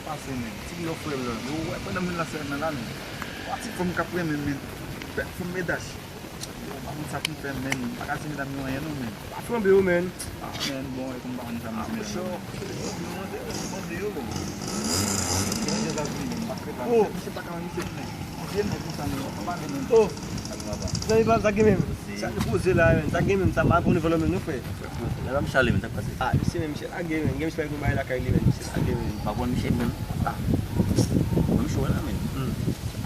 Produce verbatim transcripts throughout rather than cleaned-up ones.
Pase, men. Ti lò frè l la. Yo, wè, pandan m vin nan sèn nan la, men. Wa ti fanm k ap renmen, men. Fè fanm medaj. Yo, m pa konn sa pou m fè, men. M pa ka di medam yo anyen, non, men. Pa flanbe yo, men. Ah, men, bon, e konn pa konn sa, men. Yo, yo, yo, yo, yo. Gen jan sa vini, men. M pa fè pa. Oh. Misye pa ka, misye, men. Vye nèg konsa, men. M pa vin, men. Oh. Sa gen menm. Sa ki poze la, men. Sa gen menm. Sa pa bon nivo menm, non, frè. Lè pa Michel ale, men, sa k pase? Ah, misye menm, misye lage, men. Gen misye pa gen bagay lakay li, men. Misye lage, men. Pa konn misye, men. Ah. Mwen, misye wè la, men. Hmm.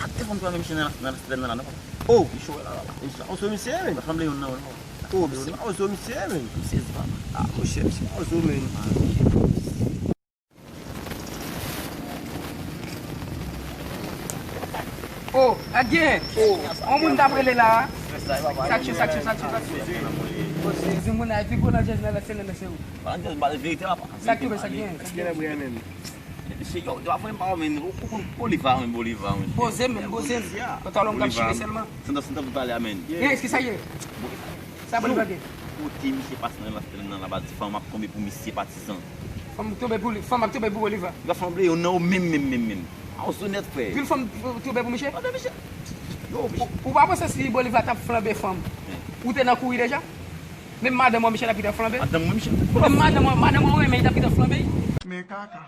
Pa te konn twa, men, misye nan, nan, nan, nan, nan, non. Oh! Misye wè la, la. Misye pa ozo misye, men. Pa sanble yon nan, non. Oh, misye pa ozo misye, men. Misye zi pa, men. Ah, monchè, misye pa ozo, men. Ah, misye. Oh, Adyen! Oh, yon moun t ap rele la. Sa k cho, sa k cho, sa k cho, sa k cho. Bon, se, se moun la, epi gwo nan djaz nan, se, se ou. Sa k cho, sa k gen? Sa k gen? Mesye, yo, yo ap fè m pa men, ou, ou konn Bolivar, men, Bolivar, men. Poze, men, poze. Pantalon k ap chire sèlman. Santan, santan pou pale a, men. Yes, ki sa ye? Sa Bolivar gen? Kote misye pase nan, nan, nan laba di fanm ap tonbe pou misye patizan. Fanm tonbe pou li, fanm ap tonbe pou Bolivar. Li pa sanble yon nan ou menm, menm, menm, menm. A, ou zonèt, frè. Pil fanm tonbe pou misye? Tande misye. Yo, misye. Ou, ou pa panse si Bolivar t ap flanbe fanm, ou te nan kouri deja? Menm madanm ou, misye t ap kite flanbe? Madanm mwen, misye. Menm madanm ou, madanm ou renmen, li t ap kite flanbe? Men kaka.